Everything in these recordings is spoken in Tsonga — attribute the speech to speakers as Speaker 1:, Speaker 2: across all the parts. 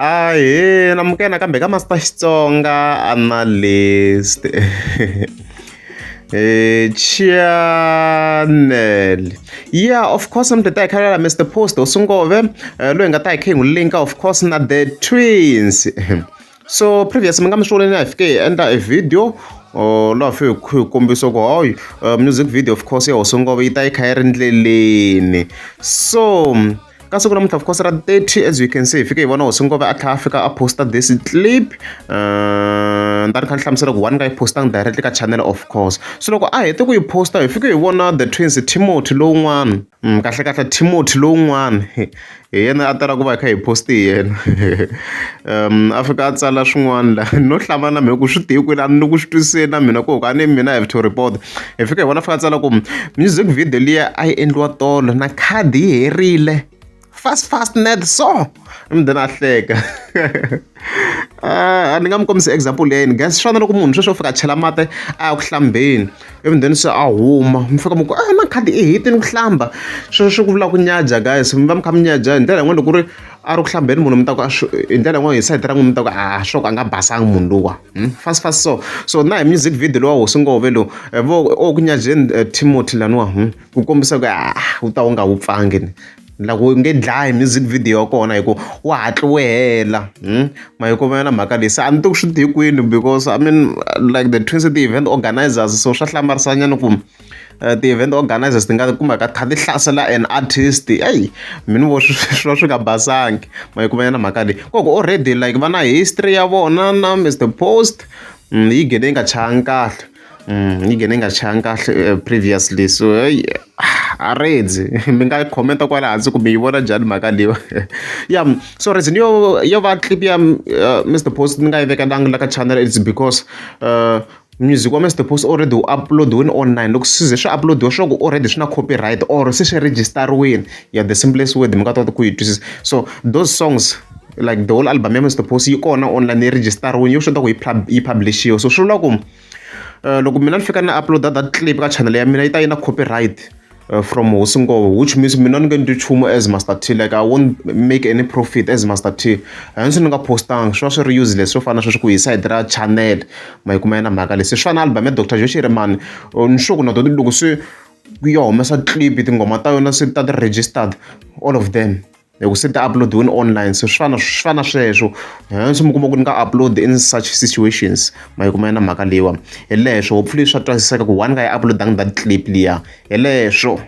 Speaker 1: Ahee namukela nakambe ka Master Xitsonga Analyst channel. Yeah, of course mi ta hi khalela Mr Post Hosi Ngove loyi hi nga ta hi kha hi n'wi linka of course na The Twins. So previous mi nga mi swi vonile hi fike hi endla a video laha hi fike hi kombisa ku hayi music video of course ya Hosi Ngove yi ta yi kha yi ri ndleleni. So ka siku namuntlha of course ra 30, as you can see, hi fike hi vona Hosi Ngove a tlhela a fika a posta this clip. Ni ta ri kha ni hlamusela ku one nga yi postanga directly ka channel of course. So loko a hete ku yi posta, hi fike hi vona The Twins Timothy lowun'wana, kahle kahle Timothy lowun'wana hi yena a tala ku va hi kha hi post hi yena, a fika a tsala swin'wana la no hlamala na mina ku swi tihi kwini, a ni ku swi twisiseni na mina ku a ni mina have to report. Hi fika hi vona fika a tsala ku music video liya a yi endliwa tolo na khadi yi herile fast fast net, so then a hleka. A ni nga mi kombisa example ya yini, guys? Swi fana na loko munhu sweswi o fika a chela mati a ya ku hlambeni, ivi then se a huma, mi fika mi ku a na khadi i hetini ku hlamba. Sweswo swi ku vula ku nyaja, guys. Mi va mi kha mi nyaja hi ndlela yin'wana. Loko ku ri a ri ku hlambeni munhu, mi ta ku hi ndlela yin'wana, hi sayiti ra n'wina mi ta ku a swo ku a nga basanga munhu luwa, Fast fast so so na hi music video lowa Hosi Ngove lowu vo o ku nyajeni Timothy laniwa, Ku kombisa ku a wu ta wu nga wupfangi ni loko u nge dlayi music video ya kona hi ku wa hatla wu hela, Ma yi kuma na mhaka leyi. Se a ni tivi ku swi tihi kwini, because I mean, like, The Twins ti-event organizers, so swa hlamarisanyana ku ti-event organizers ti nga kumeka kha ti hlasela an artist. Eyi, mina vo swi va swi nga basangi. Ma yi kuma na mhaka leyi koko already like va na history ya vona na Mr Post, yi gene yi nga chayangi kahle, yi gene yi nga chayangi kahle previously. So heyi, a redzi mi nga comment kwala hansi kumbe yi vona njhani mhaka leyiwa ya. So reason yo va clip ya Mr Post ni nga yi vekelangi la ka channel, it's because music wa Mr Post already wu upload-iwini online. Loko swi ze swi upload-iwa, swi ku already swi na copyright or se swi register-iwini. Yeah, the simplest word mi nga ta kota ku yi twisisa. So those songs, like the whole album ya Mr Post, yi kona online, yi register-iwini, yo swi kota ku yi publish-iwa. So swi vula ku loko mina ni fika ni upload that clip ka channel ya mina, yi ta yi na copyright from Hosi Ngove, which means mina ni nge ndli nchumu as Master T. Like, I won't make any profit as Master T. Hence ni nga postanga, swi va swi ri useless. Swo fana na sweswo ku hi side ra channel, ma yi kuma yena mhaka leyi. Se swi fana na album ya Dr Joe Shirimani, ni sure ku na tona loko se ya humesa clip, tinghoma ta yona se ta ti registered, all of them, hi ku se ti upload-iwini online. So swi fana sweswo. Hence mi kuma ku ni nga upload in such situations. Ma yi kuma yena mhaka leyiwa. Hi leswo, hopefully swa twisiseka ku one nga yi uploadangi that clip liya. Hi leswo.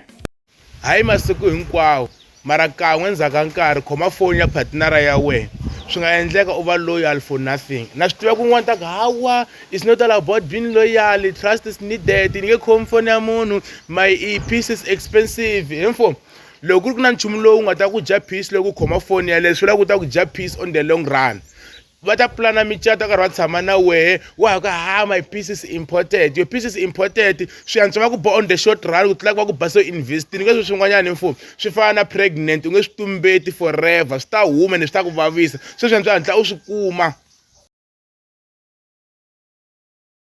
Speaker 2: Hayi masiku hinkwawo, mara kan'we endzhaku ka nkarhi khoma foni ya partner ya wena. Swi nga endleka u va loyal for nothing. Na swi tiva kun'wana ta ku hawa, it's not all about being loyal, trust is needed, ni nge khomi foni ya munhu, my peace is expensive. Hi mfo, loko ku ri ku na nchumu lowu nga ta ku dya peace loko u khoma foni yaleyo, swi vula ku ta ku dya peace on the long run. Va ta pulana micato karhi va tshama na wehe, wa ha ku ha my peace is important, your peace is important. Swi antswa va ku ba on the short run ku tlula ku va ku ba so investini ka swilo swin'wanyana. Mfo, swi fana na pregnant, u nge swi tumbeti forever, swi ta huma ene swi ta ku vavisa. Se swi antswa hatla u swi kuma.